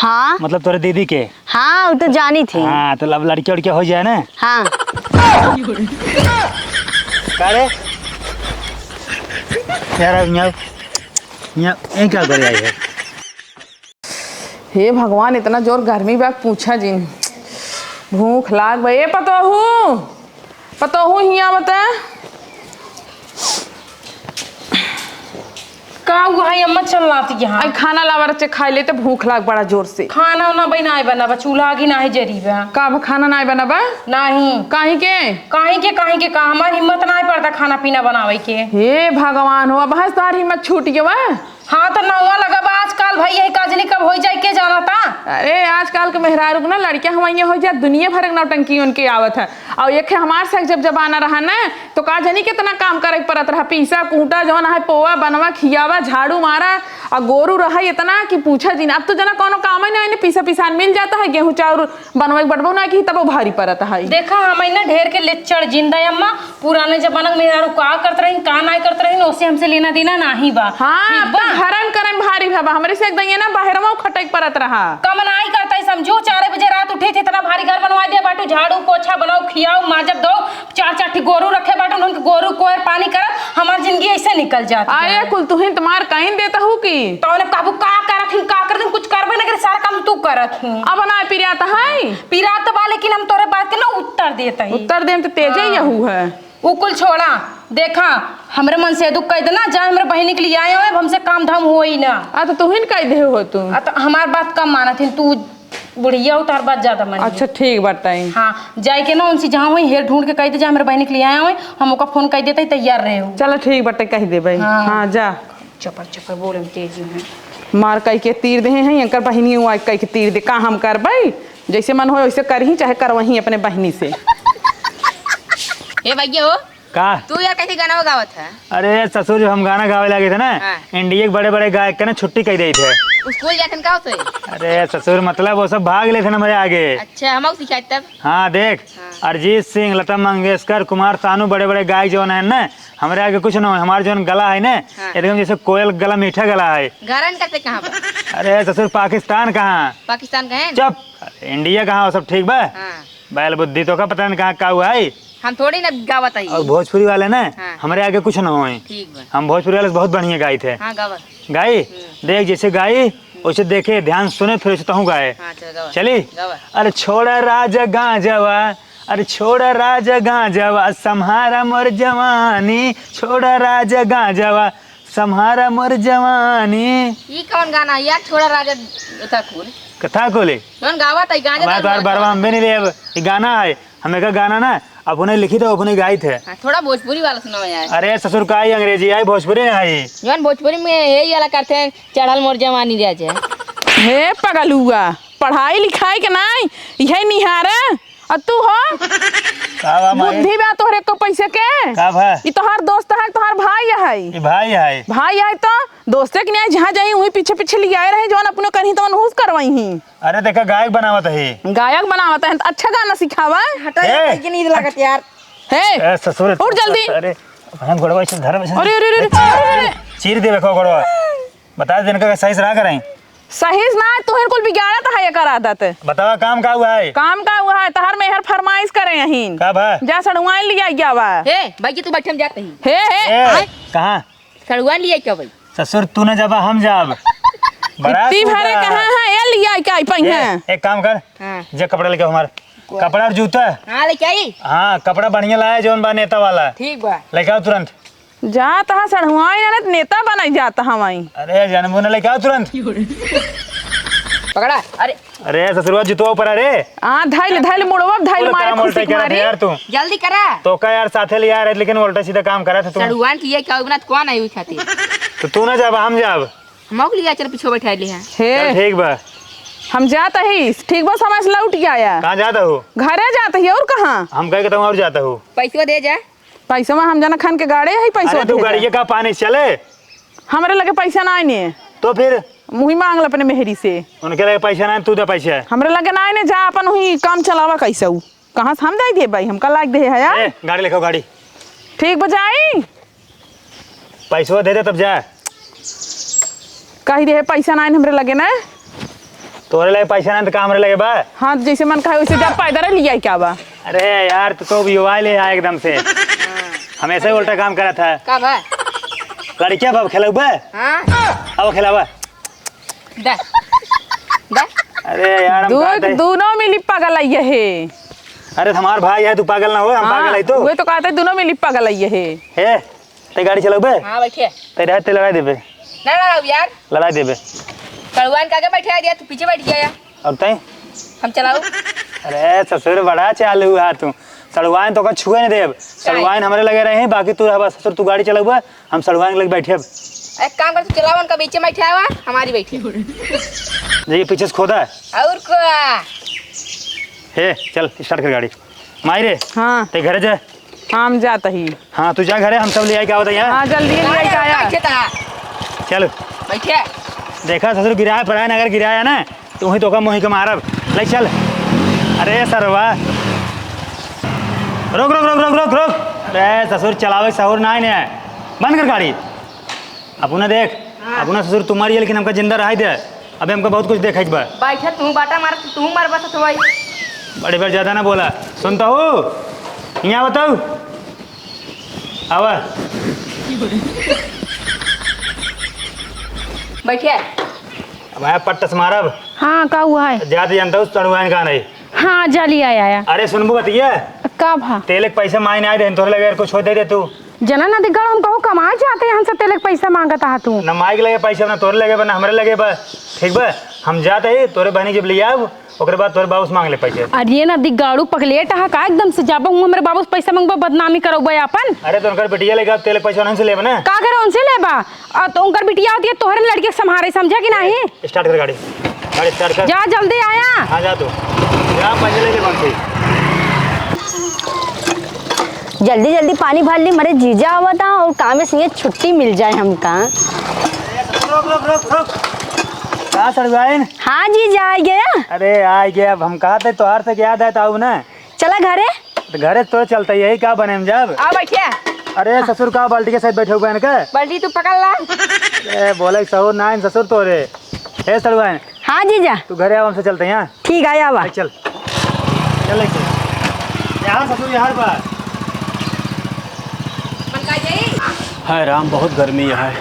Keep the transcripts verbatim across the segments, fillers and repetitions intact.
हाँ। मतलब तोरे दीदी के? हाँ, वो तो जानी थी। हाँ, तो अब लड़के उड़के हो जाए ना। हाँ। का रे? यार, अब यहाँ, यहाँ, ये क्या करे आई है? हे भगवान, इतना जोर गर्मी बा, पूछा जिन। भूख लाग बा। ए पतोहू, पतोहू, हियाँ बता। का हुआ है अम्मा, चल लाती यहाँ? आई खाना लावा रचे, खाई लेते, भूख लाग बड़ा जोर से। खाना ना बनाए बना बा, चूल्हा आगी ना है जरी बा। का अब खाना ना बना बा? नहीं। काहे के? काहे के, काहे के का? हमार हिम्मत ना पड़ता खाना पीना बनावे के। हे भगवान हो, अब हंस तार हिम्मत छूट गवा। हाँ, तो नौवा लगा बा आजकल भाई, यही काजनी कब हो जाए के जाना था। अरे, आजकल के मेहरारू के ना लड़कियां हमाइयां हो जाए, दुनिया भर के नौटंकी उनके आवत है। और एक हमार से जब जमाना रहा ना, तो का जानी कितना काम करे के पड़त रहा, पीसा कूटा, जौन है पोवा बनवा, खियावा, झाड़ू मारा, और गोरू रहा इतना कि पूछा जिन। अब तो जना कोनो काम ही ना है, पीसा पिसान मिल जाता है, गेहूं चाउर बनवे के बटबो ना की तबो भारी परत है। देखा, हम ना ढेर के लेच्चड़ जिंदा अम्मा, पुराने जमाना के मेहरारू का करत रही, का नाय करत रही, ओसे हमसे लेना देना नाही बा। हाँ, ठीक अब बा? तो घरन करन भारी भा बा। हमरे से एक दइया ना बाहरवा खटक परत रहा। कम नाय करता है, समझो, चार बजे रात उठी थी, इतना भारी घर बनवा दिया बाटू, झाड़ू पोछा बनाओ, खियाओ, माजब दो, चार चार ठी गोरू रखे बाटू, उनके गोरू कोयर पानी करत, हमार जिंदगी ऐसे निकल जाती है। अरे कुल तुहिन तुम्हार कहीं देता हूँ की? तो उन्हें काबू का करत ही, का करत ही, कुछ करबे ना करे, सारा काम तू करत ही। अब ना पिरात है? पिरात बा, लेकिन हम तोरे बात के ना उत्तर देत ही। उत्तर देम तो तेजे हाँ। यहू है। उ कुल छोड़ा, देखा, हमरे मन से दुख कह देना, जा हमरे बहिनी के लिए आए हो, अब हमसे काम धाम होई ना। आ तो तुहिन कह दे हो तू। आ तो हमार बात कम मानत ही, तू बुढ़िया हो, तार बात ज्यादा मानी। अच्छा ठीक बात है। हाँ, जाए के ना उनसे जहाँ होई हेर ढूंढ के कह दे, जा हमरे बहिनी के लिए आए हो, हम ओका फोन कह देते ही तैयार रहे हो। चलो ठीक बाटे, कह देबे। हाँ। हाँ, जा। चपर चपर बोले में तेजी है। मार कह के तीर देहे हैं, एकर बहिनी हुआ कह के तीर दे, का हम करबे? जैसे मन होए वैसे करही, चाहे करवही अपने बहिनी से। ए भैया हो, का? तू यार कैसे गाना गावत है? अरे ससुर, जो हम गाना गावे लागे थे ना, हाँ। इंडिया के बड़े बड़े गायक के ना छुट्टी कह देते हैं। स्कूल जाते हैं का होते? अरे ससुर, मतलब वो सब भाग लेते हैं ना मेरे आगे। अच्छा, हम सिखाए तब। हाँ देख, हाँ। अरिजीत सिंह, लता मंगेशकर, कुमार सानू, बड़े बड़े गायक जो है ना, हमरे आगे कुछ ना हो। हमार जौन गला है ना, हाँ। एकदम जैसे कोयल गला, मीठा गला है। गारन करते कहाँ बा? अरे ससुर, पाकिस्तान कहाँ? पाकिस्तान का है? चुप, इंडिया कहाँ हो, सब ठीक बा? हाँ। बैल बुद्धि, तो का पता नहीं कहाँ का हुआ है। हम थोड़ी ना गावत है। और भोजपुरी वाले ना, हाँ। हमरे आगे कुछ ना होए। ठीक बा। हम भोजपुरी वाले से बहुत बढ़िया गाई थे। हाँ, गावा। गाई? हम्म। देख, जैसे गाई, वैसे देखे, ध्यान सुने, फिर वैसे तहूँ गाए। हाँ, चल, गावा। चली? गावा। अरे छोड़ा राजा गांजवा, अरे छोड़ा राजा गांजवा, सम्हारा मोर जवानी, छोड़ा राजा गांजवा, सम्हारा मोर जवानी। ई कौन गाना यार, छोड़ा राजा उता कुल? कथा कुल? कौन गावत है गांजा? मैं तो यार बरवा हम भी नहीं ले, अब ई गाना है, हम एक गाना ना अपने लिखी थे, अपने गाई थे। हाँ, थोड़ा भोजपुरी वाला सुनाओ यार। अरे ससुर, का ई अंग्रेजी आई, भोजपुरी नहीं आई। जौन भोजपुरी में यही वाला करते हैं, चढ़ल मोर जवानी राजा। हे पगलुआ, पढ़ाई लिखाई के नाई, यही निहारा। और तू हो? का बा माई? बुद्धि बा तोहरे को पैसे के? का भा? ई तोहार दोस्त है, तोहार भाई है। ई भाई है। भाई है तो दोस्ते के न्याय जहाँ जाई वहीं पीछे पीछे ले आए रहे, जौन अपनो करही तौन हुस करवाई ही। अरे देखा, गायक बनावत है। गायक बनावत है तो अच्छा गाना सिखावा। हटा ए! यार, भाई के नींद लागत यार। हे, ए, ससुर, उठ जल्दी। अरे, हम गोड़वा ऐसे धर, ऐसे अरे, अरे, अरे, अरे, अरे। चीर दे देखो गोड़वा। बता दे इनका सही से रहा करें। सही से ना, तुहिन कुल बिगाड़त है एकर आदत। बतावा काम का हुआ है? काम का हुआ है? तहर मेहर फरमाइश करे यहीन। का भा? जा सड़ुआइन लिया गया बा। हे, भाई जी तू बैठे हम जाते ही। हे, हे। ए, आय। कहाँ? सड़ुआइन लिया क्या भाई? ससुर तू न जाबा हम जाब। बड़ा इतनी तू भारे जा। कहाँ है? ये लिया क्या आई पई ए, है? एक काम कर। हाँ। जे कपड़ा लेके हमार। कपड़ा और जूता। हाँ, लेके आई। हाँ, कपड़ा बढ़िया लाया जौन बा नेता वाला। ठीक बा। लेके आओ तुरंत। जात हा सड़ुआइन, अरे नेता बनाई जात हा वहीं। अरे जनबू न लेके आओ तुरंत। पकड़ा। अरे। अरे ससुरवा जुतवा ऊपर, अरे। हाँ, धइल, धइल मुड़वा, धइल बोलो, मारे काम उल्टा खुशी करा मारी। यार तू। जल्दी करा। तो का यार साथे ले आ रहे, लेकिन उल्टा सीधा काम करा था तू। सड़ुआइन की ये क्या बना, कौन आई हुई खातिर? तो तू ना जाबा, हम जाब। हम ओक लिया चल पीछे बैठा ले हैं। हे। चल ठीक बा। हम जात ही, ठीक बा, समझ लौट के आया। कहाँ जात हो? घरे जात ही, और कहाँ? हम कहे के तुम और जात हो। पैसवा दे जा। पैसवा हम जना खान के गाड़े है, पैसवा अरे तू दे जा। गाड़िए का पानी चले? हमरे लगे पैसा ना आने। तो फिर? मुही मांग ले अपने मेहरी से। उनके लगे पैसा ना, तू दे पैसा। हमरे लगे ना आने, जा अपन वही काम चलावा कैसे उ। कहाँ से हम दे दिए भाई, हमका लाग दे है यार। ए, गाड़ी लेके आओ, गाड़ी। ठीक बजाई। पैसवा दे दे तब जा। कही दे पैसा ना आने हमरे लगे ना। तोरे लगे पैसा ना तो का हमरे लगे बा? हाँ, तो जैसे मन कहे वैसे जा, पैदल ले आई क्या बा? अरे यार, तू तो भी वाले है एकदम से। हमेशा ही उल्टा काम करा था। का बा? लड़किया बाब खेलौबे? हाँ। अब खेलावा। दा। दा। अरे यार, हम दू-, कहते दोनों मिली पागल आई है। अरे, हमार भाई है, तू पागल ना हो, हम हाँ, पागल है तो। वे तो कहते दोनों मिली पागल आई है। हे, ते गाड़ी चलौबे? हाँ, बैठे। ते रहे, ते लड़ाई देबे। ना, ना, यार। लड़ाई देबे। कड़ुआन का आगे बैठे आ दिया, तू पीछे बैठ गया यार। और तैं? हम चलाऊ। अरे ससुर, बड़ा चालू है तू। सड़ुआइन तो का छुए नहीं देब। सड़ुआइन हमरे लगे रहे, बाकी तू रहबा ससुर, तू गाड़ी चलौबा, हम सड़ुआइन लगे बैठे। एक काम कर, तू चलाओ, उनका बीचे में बैठे आवा, हमारी बैठे। देखिए पीछे से खोदा है। और को? हे चल, स्टार्ट कर गाड़ी। माई रे। हाँ। ते घरे जा। हम जात ही। हाँ, तू जा घरे, हम सब ले आई के आवत है यहाँ। हाँ, जल्दी ले आई के आया। बैठे ता। चल। बैठे। देखा ससुर, गिराया पड़ा है ना, अगर गिराया ना तो वहीं तोका मोही के मारब। ले चल। अरे सरवा, रोक, रोक, रोक, रोक, रोक, रोक। अरे ससुर, चलावे के सहूर ना है ने। बंद कर गाड़ी। अपना देख, हाँ। अपना ससुर तुम्हारी है, लेकिन हमका जिंदा रहाई दे। अबे हमका बहुत कुछ देखाई बा। बैठे तू बाटा मार, तू मर बस तो भाई। बड़े बार ज्यादा ना बोला, सुनता हूँ। यहाँ बताओ। आवा। बैठिए। अब आया पट्टस मारब। हाँ, का हुआ है? जात जनता उस तड़ुआइन का नहीं। हाँ, जाली आया, आया। अरे सुनबू बतिया। का भा? तेले के पैसा माई ना आए दे, तोरे लगे कुछ हो दे दे तू। जना ना दिगड़ हम कहूँ कमाए जाते हैं, हमसे तेले के पैसा मांगत आहा तू। ना माई के लगे पैसा, ना तोरे लगे बा, ना हमरे लगे बा। ठीक बा, हम जात ही, तोरे बहनी जब ले आब, ओकरे बाद तोरे बाबू से मांग ले पैसे। अरे ना दिगाड़ू पगलेट हा का, एकदम से जाबा हूँ हमरे बाबू से पैसा मांगबा, बदनामी करौबा आपन। अरे तो उनकर बिटिया लेके अब तेल पैसा उनसे लेबा ना। का करे उनसे लेबा? आ तो उनकर बिटिया होती है तोहरे लड़के के संभारे, समझा कि नहीं? स्टार्ट कर गाड़ी, गाड़ी स्टार्ट कर। जा जल्दी आया। हाँ जा तू, जा पैसे ले ले उनसे। जल्दी जल्दी पानी भर ली, मरे जीजा आवता और काम से ये छुट्टी मिल जाए हमका। रोक, रोक, रोक, रोक। का सड़ुआइन? हाँ जीजा, आ गया। अरे आ गया, अब हम कहा थे तोहार से याद आए तो आऊ ना। चला घरे। तो घरे तो चलता ही, यही का बने हम जब। आ बैठिया। अरे ससुर का बाल्टी के साथ बैठे हुए हैं का? बाल्टी तू पकड़ ला। ए बोले ससुर ना ससुर तोरे। ए सड़ुआइन। हाँ जीजा। तू घरे आवा, हमसे चलते हैं। ठीक है, आवा। चल। चल, चल। यहाँ ससुर, यहाँ पर। हाय राम, बहुत गर्मी है।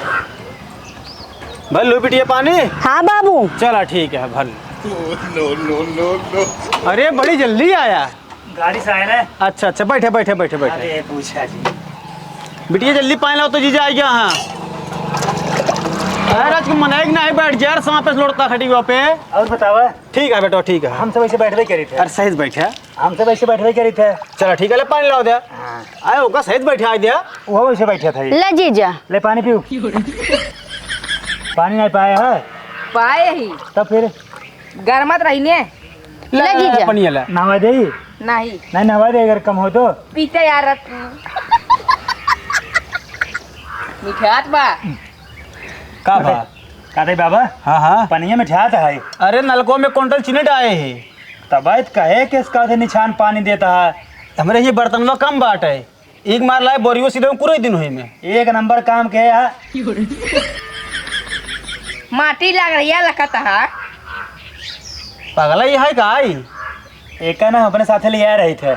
भर लो बिटिया पानी। हाँ बाबू। चला ठीक है, भर लो। अरे बड़ी जल्दी आया। गाड़ी से आए ना। अच्छा अच्छा, बैठे बैठे बैठे बैठे। अरे पूछा जी। बिटिया जल्दी पानी लाओ तो जीजा आ गया। हाँ। अरे आज के मनाई के नहीं, बैठ जा यार, सांप पे लौटता खटिया पे। और बतावा। ठीक है बेटा, ठीक है। हम सब ऐसे बैठबे करी थे। अरे सही से बैठे। हम सब ऐसे बैठबे करी थे। चला ठीक है, ले पानी लाओ दे। हाँ। आए ओका सही से बैठे आ दिया। वो वैसे बैठे थे। ले जीजा। ले पानी पीऊ। पानी नहीं पाए है। पाए ही। तब फिर? गरमात रही ने। ले ले, ले, जीजा। पानी ले। नहवा दे। नहीं। नहीं नहवा दे, अगर कम हो तो। पीते यार तू। मिठात बा। का बा? का दे बाबा? हाँ, हाँ। पनिया में ठात है। अरे, नलको में कुंटल चीनी डाए है। तब आए तो कहे कि इसका से निछान पानी देता है। हमरे ये बर्तनवा कम बाट है। एक मार लाए बोरियो सीधे कुरे दिन होई में। एक नंबर काम के है। माटी लग रही है, लकत है। पगला ये है का आई? एका ना अपने साथे ले आए रही थे।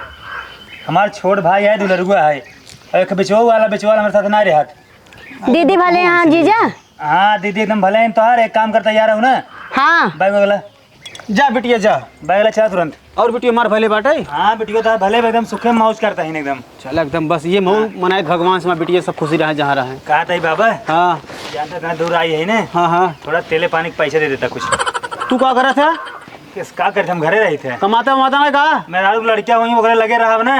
हमार छोट भाई है, दुलरुआ है। और एक बिचवा वाला, बिचवा वाला हमारे साथ ना रहत। दीदी भले हैं, हाँ, जीजा? हाँ, दीदी एकदम भले हैं। तोहार एक काम करता यार, हूँ ना? हाँ। बैग वाला। जा बिटिया, जा। बैग वाला चला तुरंत। और बिटिया मार भले बाटे? हाँ, बिटिया तो भले एकदम सुखे मौज करता है एकदम। चल एकदम, बस ये मऊ हाँ। मनाए भगवान से, हमार बिटिया सब खुशी रहे, जहाँ रहे। कहा था बाबा? हाँ। जानता इतना दूर आई है ना? हाँ, हाँ। थोड़ा तेले पानी के पैसे दे देता कुछ। तू का करा था? किस का करते, हम घरे रही थे। कमाता वमाता ना का? मेरा लड़किया वहीं वगैरह लगे रहा ना।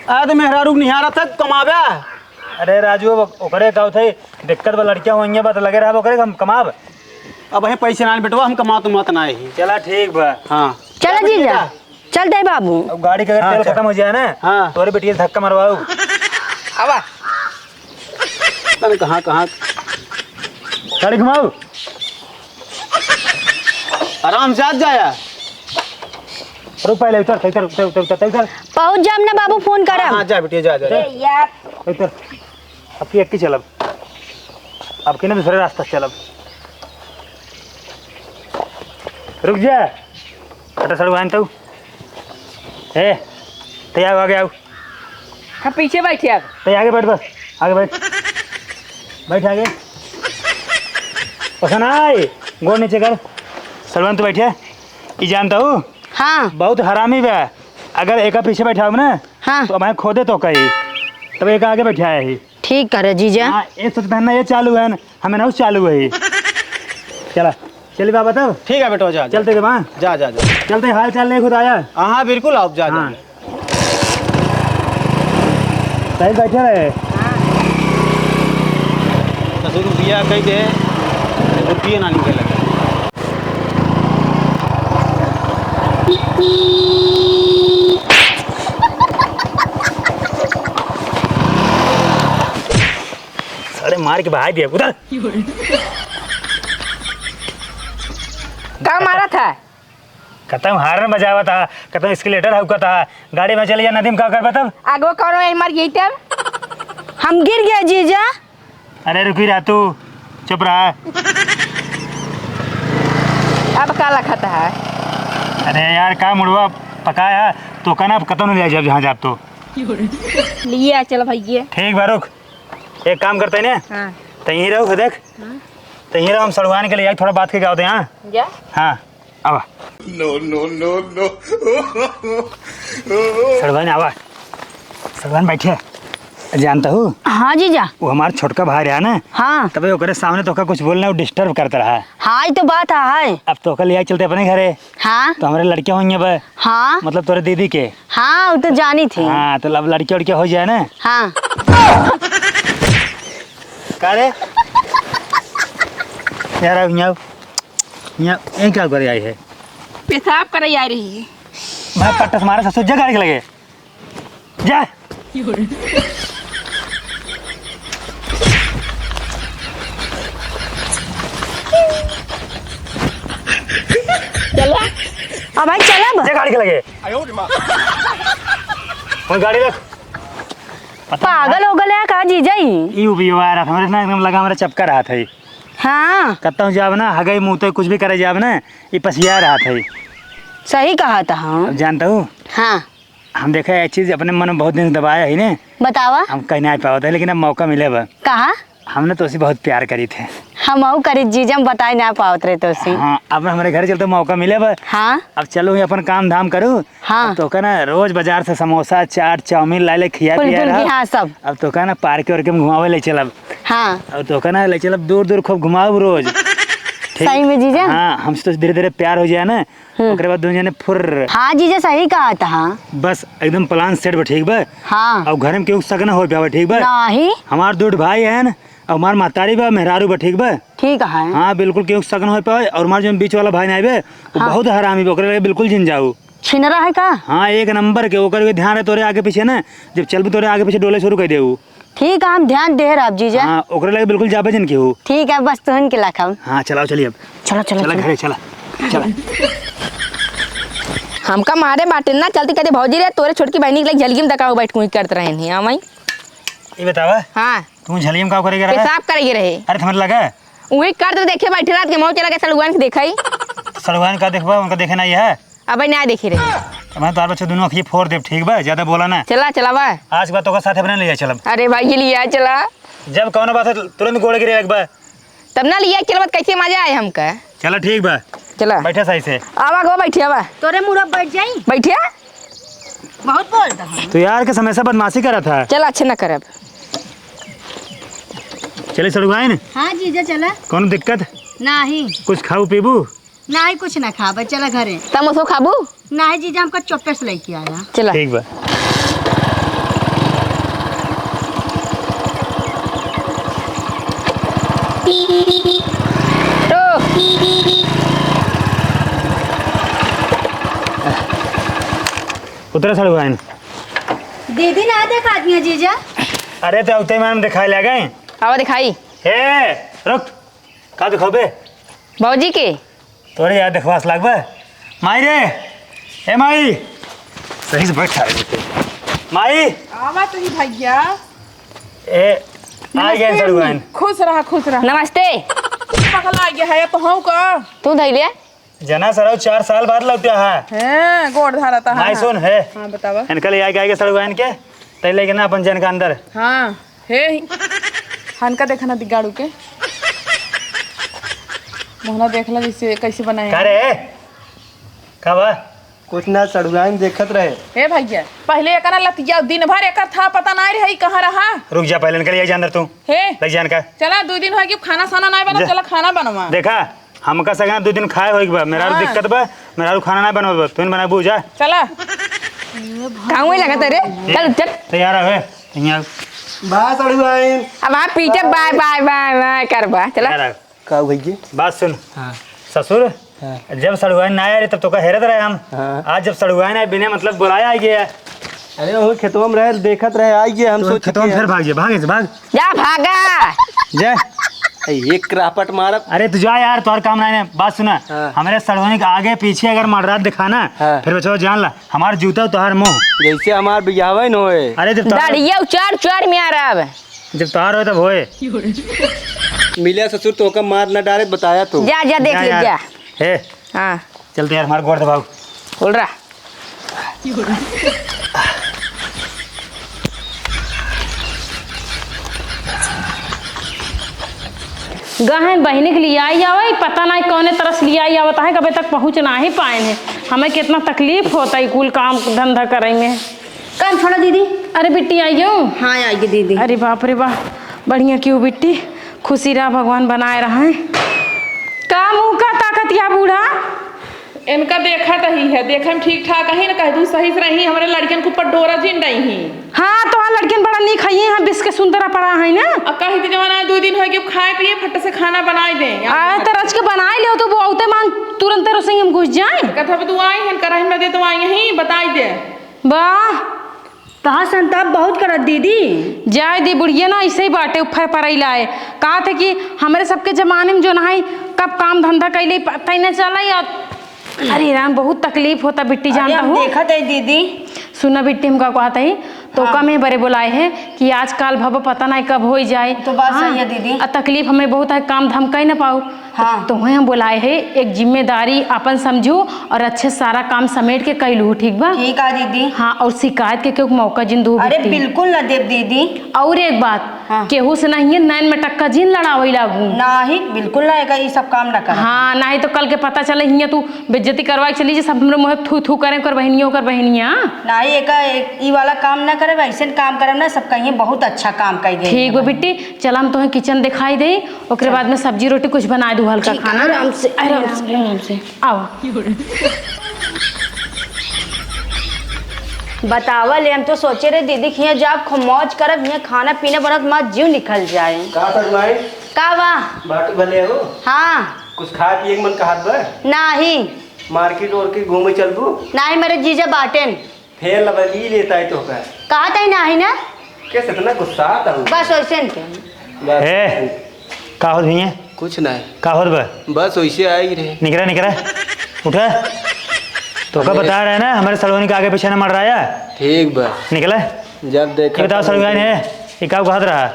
अरे तो मेहरारू के निहारा तक कमावे। अरे राजू, अब ओकरे का होथे, दिक्कत बा, लड़किया होइहें बा, त लगे रहब ओकरे, हम कमाब। अब हे पैसे ना बेटवा, हम कमात उमात ना ही। चला ठीक बा। हाँ। चला जा जीजा, बेटा। चल दे बाबू। अब गाड़ी के अगर हाँ, तेल चल। खत्म हो जाए ना, हाँ। तोरे बेटिया से धक्का मरवाऊ। आवा। पता नहीं कहाँ, कहाँ। गाड़ी घुमाऊ। आराम से आत जाया। रुक, पहले उतर, उतर, उतर, उतर, उतर, उतर। पहुँच जाब ना बाबू, फोन करब। हाँ, हाँ, जा बेटी, जा, जा, जा। ए यार। उतर। अब की एक ही चलब। अब की ना दूसरे रास्ता से चलब। रुक जा। हटा सड़ुआइन तू। ए, तै आओ, आगे आओ। हम पीछे बैठे अब। तै आगे बैठ बस, आगे बैठ। बैठ आगे। पसंद आए, गोड़ नीचे कर। सड़ुआइन तू बैठे। ई जानता हूँ? हाँ। बहुत हरामी बा। अगर एका पीछे बैठाओ ना, हाँ। तो हमें खोदे तो कही। तब एका आगे बैठाया ही। ठीक करे जीजा। हाँ, एक सोचता है ना, ये चालू है ना, हमें ना चालू है। चला, चली बाबा तब। ठीक है बेटवा, जा, जा। चलते के बा। जा, जा, जा। चलते, हाल चाल नहीं खुद आया। हाँ, हाँ, बिल्कुल आओ, जा, जा, हाँ। जा। सही बैठे रहे। तो शुरू किया कह दे, रुपये ना निकले लगे। साले मार के बहाई दिया उधर। का मारा था? कतम हारन बजावा था, कतम स्केलेटर हौका था, गाड़ी में चले जा नदी में का करबा तब? आगो कौनो यही मर गई तब? हम गिर गया जीजा। अरे रुकी रहा तू, चुप रहा। अब का लखत है? अरे यार का मुड़वा पकाया, तो का ना अब कतम नहीं ले जाब जहाँ जाब तो। लिए आ चल भैया। ठीक बा रुक, एक काम करते हैं ना, हाँ। तो यहीं रहो देख, हाँ। तो यहीं रहो, हम सड़ुआन के लिए थोड़ा बात के गाँव दे, हाँ? जा। हाँ। आवा। No, no, no, no। सड़वाइन आवा। सड़वाइन बैठे। जानता हूँ? हाँ जीजा। वो हमार छोटका भाई रहा ना? हाँ। तबे ओकरे सामने तोका कुछ बोलना, वो डिस्टर्ब करता रहा। हाँ, ये तो बात है। अब तोका लिया चलते अपने घरे। हाँ। तो हमारे लड़के होंगे बे। हाँ। मतलब तोरे दीदी के। हाँ, वो तो जानी थी। हाँ, तो अब लड़के उड़के हो जाए ना। हाँ। का रे? यार, अब यहाँ, यहाँ, ये क्या करे आई है? पेशाब करे आ रही है। भाई, पट्टा से मारे ससुर, जा गाड़ी के लगे। जा। चला। अब भाई, चला बा। जा गाड़ी के लगे। वही गाड़ी रख। पता पागल हो गले का जीजा ई? ई उबियो आ रहा था, हमरे ना एकदम लगा, हमरा चपका रहा था ई। हाँ। कतहूँ जाब ना, हगई मुँह तो कुछ भी करे जाब ना, ई पसिया रहा था ई। सही कहा था, हाँ। अब जानता हूँ? हाँ। हम देखा एक चीज अपने मन में बहुत दिन से दबाया ही ने। बतावा। हम कहीं नहीं पावत है, लेकिन अब मौका मिले बा। कहा? हमने तोसे बहुत प्यार करी थे। हम अऊ करी जीजा, हम बताई ना पावत रहे तोसे। हाँ, अब हमरे घर चलते मौका मिले बा। हाँ। अब चलो ही अपन काम धाम करू। हाँ। अब तोका ना रोज बाजार से समोसा, चाट, चाउमीन लाए ले खिया कुल पिया कुल की, रहा। हाँ, सब। अब तोका ना पार्क वार्क में घुमावे ले चलब। हाँ। अब तोका ना ले चलब दूर दूर खूब घुमाऊ रोज। ठीक? सही में जीजा? हाँ, हमसे तो धीरे धीरे प्यार हो जाए ना, हम्म। ओकरे बाद दुनो जने फुर्र। हाँ जीजा, सही कहा था। बस एकदम plan set बा, ठीक बा? हाँ। अउर घर में केहू शक ना हो पावे, ठीक बा? नाही। हमार दो भाई हैं ना, अउर हमार महतारी बा, मेहरारू बा, ठीक बा? ठीक है। हाँ, बिल्कुल केहू शक ना हो पावे। अउर हमार जो बीच वाला भाई ना आवे, वो हाँ। बहुत हरामी बा, ओकरे लगे बिल्कुल जिन जाऊ। छिनरा है का? हाँ, एक नंबर के, ओकर भी ध्यान रहे तोरे आगे पीछे ना, जब चलबू तोरे आगे पीछे डोले शुरू कर देऊ। ठीक है, हम ध्यान दे रहा जीजा। हाँ, ओकरे लगे बिल्कुल जाबे जन केहू। ठीक है, बस तुहन के लाखम। हाँ, चलाओ, चलिए अब। चलो, चलो, चला चलो। घरे, चला, चला। हमका मारे बाटे ना, चलती कहते, "भौजी रे, तोरे छोटकी बहनी के लगे झलकी में दकाऊ बैठ कुई करत रहे नहीं, हाँ माई?" ये बतावा। हाँ। तू झलकी में का करे रहा? पेशाब करे रहे। अरे, तुम्हारे लगा? वही करत देखे बैठे रात के, मऊ चला के सड़ुआन के देखई। सड़ुआन का देखबा, उनका देखे ना ये है। अबे ना देखी रही। अब मैं तोहार बच्चा दुनो अखिए फोड़ देब, ठीक बा? ज्यादा बोला ना। चला, चला बा। आज के बाद तोका साथे अपने ले जाए चलब। अरे भाई, ये लिया चला। जब कौनो बात है, तुरंत गोड़ गिरे एक बार। तब ना लिया चलबत, कैसे मजा आए हमका? चला, ठीक बा। चला। बैठे सही से। आवा गो, बैठे आवा। तोरे मुँह बैठ जाई। बैठे? बहुत बोलता है। तू यार के हमेशा बदमाशी करा था। चला, अच्छे ना करब। चले सड़ुआइन? हाँ जीजा, चला। कौनो दिक्कत? नाही। कुछ खाऊ पीबू? नाही, कुछ ना खाबे, चला घरे। समोसो खाबू? नाही जीजा, हमका चौपे से लेके आया। चला। ठीक बा। तो। उतरा सड़ुआइन। दीदी ना देखात है जीजा। अरे, तो उतरे में हम दिखाए ले गए। आवा दिखाई। हे, रुक। का दिखाबे? भौजी के। तोरे यार देखवास लागबे। माई रे, ए माई, सही से बैठ सारे। माई। आवा तो ही भैया। ए, आ गए नमस्ते सड़ुआइन। अम्मी। खुश रहा, खुश रहा। नमस्ते। पगला गया है तो हूँ का? तू धैले? जना सरऊ चार साल बाद लौट्या है। हैं, गोड़ धरत है। माई सुन, हे। हाँ, बतावा। इनका ले आके, आके सड़ुआ इनके, तै लेके ना अपन जन का अंदर। हाँ, हे। हनका देखा ना दिगाड़ू के। मोहना देख ला जैसे कैसे बनाए का हैं। रे? का बा? कुछ ना, सड़ुआइन देखत रहे। ए भैया, पहले एकर लतिया, दिन भर एकर था, पता नाहीं रहे, ई कहाँ रहा। रुक जा, पहले इनके लिए जा अंदर तू। हे। लग जा इनका। चला, दो दिन हो गए, खाना साना नाहीं बना, जा। चला खाना बनवा। देखा, हमका सगना दो दिन खाए होई बा, मेहरारू हाँ। दिक्कत बा, मेहरारू खाना नाहीं बनवा बा, तू बनाबू जा। चला। गाँव में लगत है रे, चल, चल। तैयार है, यहाँ। बा सड़ुआइन। अब आप पीछे बाय, बाय, बाय, बाय करबा, चला। तैयार है। का भैया? बात सुन। हाँ। ससुर, हाँ। जब सड़ुआइन ना आए रहे, तब तोका हेरत रहे हम। हाँ। आज जब सड़ुआइन आए, बिना मतलब बुलाया आ गया। अरे, वो खेतवा में रहे, देखत रहे, आ गया, हम तो सोच खेतवा में के फिर भाग जा, भाग जा, भाग। जा, भागा। जा। ए, एक रापट मारब। अरे, तू जा यार, तोहर काम नाहीं है। बात सुना, हाँ। हमरे सड़ुआइन के आगे पीछे अगर मर्दात दिखाना, हाँ। फिर बचवा जान ला, हमार जूता तोहर मुँह। जैसे हमार बियाहवा न होए। अरे, जब तोहर दढ़िया उचार उचार में आ रहा है। जब तोहार होए तब होए। मिला ससुर, तोहका मार न डारे, बताया तू। जा, जा, देख जा ले, यार। जा। हे। हाँ। चलते यार, हमार गोड़ दबाओ। बोल रहा। गहन बहिनी के लियाई आवे, पता नाहीं कौने तरह से लियाई आवत है, कबे तक पहुँच नाहीं पाए हैं। हमें कितना तकलीफ होता है कुल काम धंधा करे में। कान छोड़ा दीदी। अरे बिट्टी, आइयो। हाँ, आइए दीदी। अरे बाप रे बाप, बढ़िया क्यों बिट्टी, खुशी रहा, भगवान बनाए रहे। का मुँह का ताकत या बूढ़ा? इनका देखत ही है, देखे में ठीक ठाक ही न, कह दू सही से रही, हमरे लड़कियन के ऊपर डोरा जिन रही ही। हाँ, तोहार लड़कियन बड़ा नीक है, यहाँ बिस के सुंदरा पड़ा है ना। अब कही थी जवान, आज दो दिन हो गए, खाए पिए, फट से खाना बनाए दे। आ, तो रच के बनाए लियो, तो बहुते मान तुरंते रसोई में घुस जाए। कथा तू आई है, कराही में दे तो आई यहीं बताई दे। वाह, तहार संताप बहुत करत दीदी। जाए दी बुढ़िया ना, ऐसे ही बाटे, उफर परैला है। कहा थे कि हमरे सबके जमाने में जो ना है, कब काम धंधा कैले पता ही न चला। या अरे राम, बहुत तकलीफ होता बिट्टी, अरे जानता हम हूँ। देखत है दीदी। सुना बिट्टी, हम का कहत है, तो हाँ। कम ही बरे बुलाए हैं कि आजकल भव पता नहीं कब हो ही जाए। तो बात हाँ, सही है दीदी। आ तकलीफ हमें बहुत है, काम धाम कहीं ना पाऊ। हाँ। तो तोहें हम बुलाए है, एक जिम्मेदारी अपन समझू और अच्छे सारा काम समेट के कइ लू, ठीक बा? ठीक है दीदी। हाँ, और शिकायत के क्यों मौका जिन दू अरे बिट्टी। बिल्कुल ना देब दीदी। और एक बात, हाँ। केहू से नहीं है, नैन में टक्का जिन लड़ावे लागू। नाही, बिल्कुल ना, एका ई सब काम ना करब। हाँ, नाही तो कल के पता चले हियाँ तू बेइज्जती करवा के चली जे सब हमरे मुँहे थू थू करें, ओकर बहिनिया, ओकर बहिनिया। नाही, एका एक, ई वाला काम ना करब, ऐसे काम करब ना, सब कहिए बहुत अच्छा काम कइ गई ठीक बा है। बिट्टी, चला हम तोहें किचन दिखाई दे, ओकरे चल। बाद में सब्जी रोटी कुछ बनाए दू हल्का ठीक, खाना। आराम से, आराम आराम से, से। आराम से। आओ। बतावा ले, हम तो सोचे रहे दीदी के हियाँ जाब, खूब मौज करब, हियाँ खाना पीना बनत, हमार जीव निकल जाए। का सर माई? का बा? बाटू भले हो? हाँ। कुछ खाए पिए के मन कहत बा? नाही। मार्केट ओर के घूमे चलबू? नाही, मेरे जीजा बाटेन। फेर लबा ली लेता है तो का? कहा तई नाही ना? कैसे इतना गुस्सा आता हूँ? बस वैसे न के। बस ए, वैसे। का होत भैया? कुछ नहीं। का होत बा? बस वैसे आई रहे। निकरा, निकरा। उठा। तो का अरे। बता रहे ना, हमारे सलोनी के आगे पीछे ना मर रहा है। ठीक बा। निकला। जब देखा ये बताओ तब सलोनी है, ये का कहत रहा?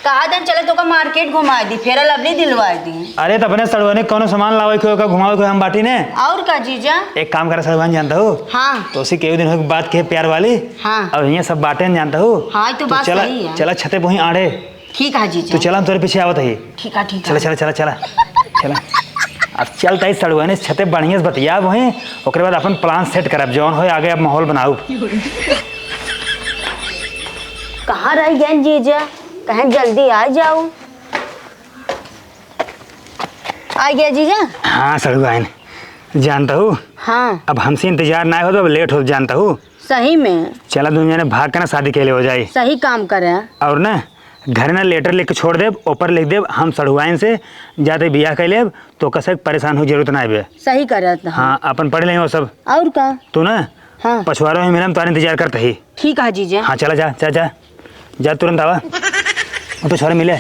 कहा देन चले तोका मार्केट घुमाए दी, फेरा लवली दिलवाए दी। अरे तो अपने सड़ुआइन कौनो सामान लावे के, ओका घुमावे के हम बाटी ने। और का जीजा? एक काम करे सड़ुआइन जानता हूँ? हाँ। तो उसी के दिन हो बात के प्यार वाली। हाँ। और ये सब बातें जानता हूँ? हाँ, ये तो तो बात चला, सही है। चला छते पे वहीं आड़े। ठीक है जीजा। तू चला, हम तोरे पीछे आवत है। ठीक है, ठीक चला, है। चला, चला, चला। चला। अब चलता ही सड़ुआइन छते बढ़िया से बतियाब वहीं, ओकरे बाद अपन plan set करब, जौन होए आगे अब माहौल बनाउब। कहाँ रह गए जीजा? कहें जल्दी आ जाओ। आ गया जीजा? हाँ सड़ुआइन, जानता हूँ? हाँ। अब हमसे इंतजार ना हो तो अब late हो जानता हूँ। सही में? चला दुनिया ने भाग के ना शादी के लिए हो जाए। सही काम करे। और ना घर ना letter लिख के छोड़ देब, ऊपर लिख देब हम सड़ुआइन से जाते बियाह कर लेब, तो कसक परेशान हो जरूरत ना आवे। सही करत हो। हाँ, अपन पढ़ ले वो सब। और का? तू ना हाँ। पछुआरो ही मिलम, तुम्हारे इंतजार करते ही। ठीक है जीजा। हाँ, चला जा, जा, जा। जा, तुरंत आवा। वो तो छोरे मिले।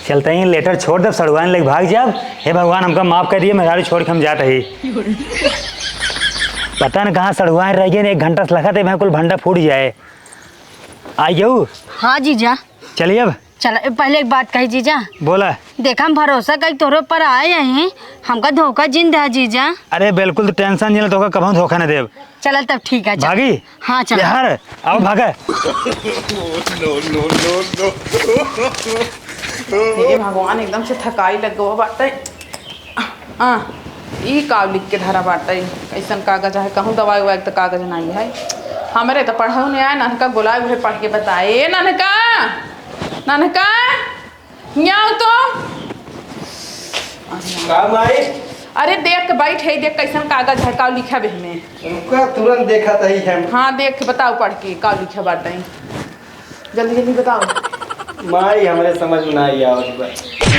चलते ही letter छोड़ देब, सड़ुआइन लेके भाग जाब। हे भगवान, हमका माफ कर दिए, मेहरारू छोड़ के हम जात ही। पता न कहाँ सड़ुआइन रह गए, एक घंटा से लगा थे, मैं कुल भंडा फूट जाए। आ गयू? हाँ जीजा। चलिए अब। चला, ए, पहले एक बात कही जीजा। बोला। देखा, हम भरोसा कई तोहरे ऊपर आए हैं, हमका धोखा जिन दे जीजा। अरे बिल्कुल, तो tension जिन, तोहका कबहूँ धोखा न देब। चला तब ठीक है, चला। भागी? हाँ, चला। यार, आओ भागा। हे भगवान, एकदम से थकाई लग गवा बाटे। आ, ई का लिख के धरा बाटे? कैसन कागज है? कहूँ दवाई उवाई के तो कागज नहीं है। हमरे तो पढ़ऊ नहीं आए, नन्हका बोलाए, उहे पढ़ के बताए। ए नन्हका, नन्हका, हियाँ आओ तो। का माई? अरे देख के बैठ, हे देख कैसन कागज है, का लिखा बे में। रुका, तुरंत देखा तही हम। हाँ, देख के बताओ पढ़ के, का लिखा बाटे। जल्दी जल्दी बताओ। माई, हमरे समझ में नाई आवत बा।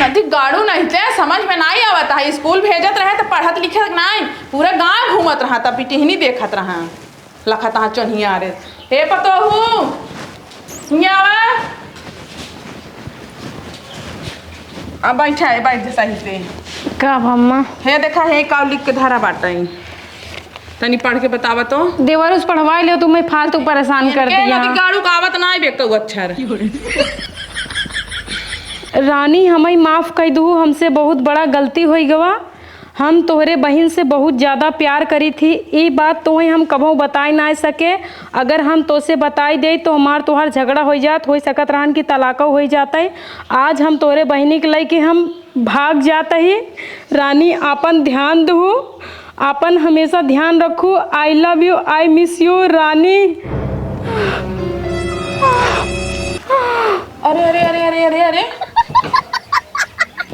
नदी गाड़ू नहीं ते, समझ में नाई आवत है। स्कूल भेजत रहे तो पढ़त लिखत नाई, पूरा गांव घूमत रहा, तब पिटिहनी देखत रहा, लखत हा चोन्हिया रे। हे पतोहू, हियाँ आवा। अब बैठा है, बैठ जा सही से। का भम्मा? हे देखा, हे का लिख के धरा बाटे। तनी पढ़ के बतावा तो। देवरुस पढ़वाई ले, तुम्हें फालतू परेशान कर इनके दिया। नदी गाड़ू का आवत ना आवे तो अच्छा रहे। रानी, हमें माफ कर दू, हमसे बहुत बड़ा गलती होई गवा। हम तोहरे बहिन से बहुत ज्यादा प्यार करी थी, ई बात तोहे हम कबहूँ बताई ना सके। अगर हम तोसे बताई दे तो हमार तोहार झगड़ा होई जात, होई सकत रहन कि तलाको होई जात है। आज हम तोहरे बहिनी के लेके हम भाग जात ही। रानी, आपन ध्यान दहू, आपन हमेशा ध्यान रखू। I love you, I miss you, रानी। अरे, अरे, अरे, अरे, अरे, अरे।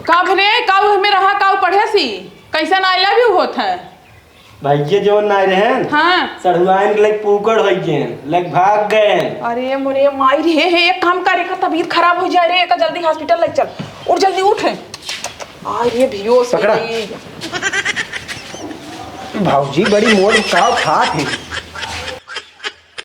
का भले, का उ हमें रहा, का उ पढ़े सी? कैसन I love you होत है? भैया जवन नाई रहेन, हाँ। सढ़ुआइन के लग पूकड़ होइ गएन, लग भाग गएन। अरे मोरे माई रे, हे, हे, एक काम करे का तबीयत खराब हो जाए रे, एका जल्दी hospital ले चल। उठ जल्दी उठ। आ रे भियो से पकड़ा। रे। भौजी बड़ी मोट का खात है।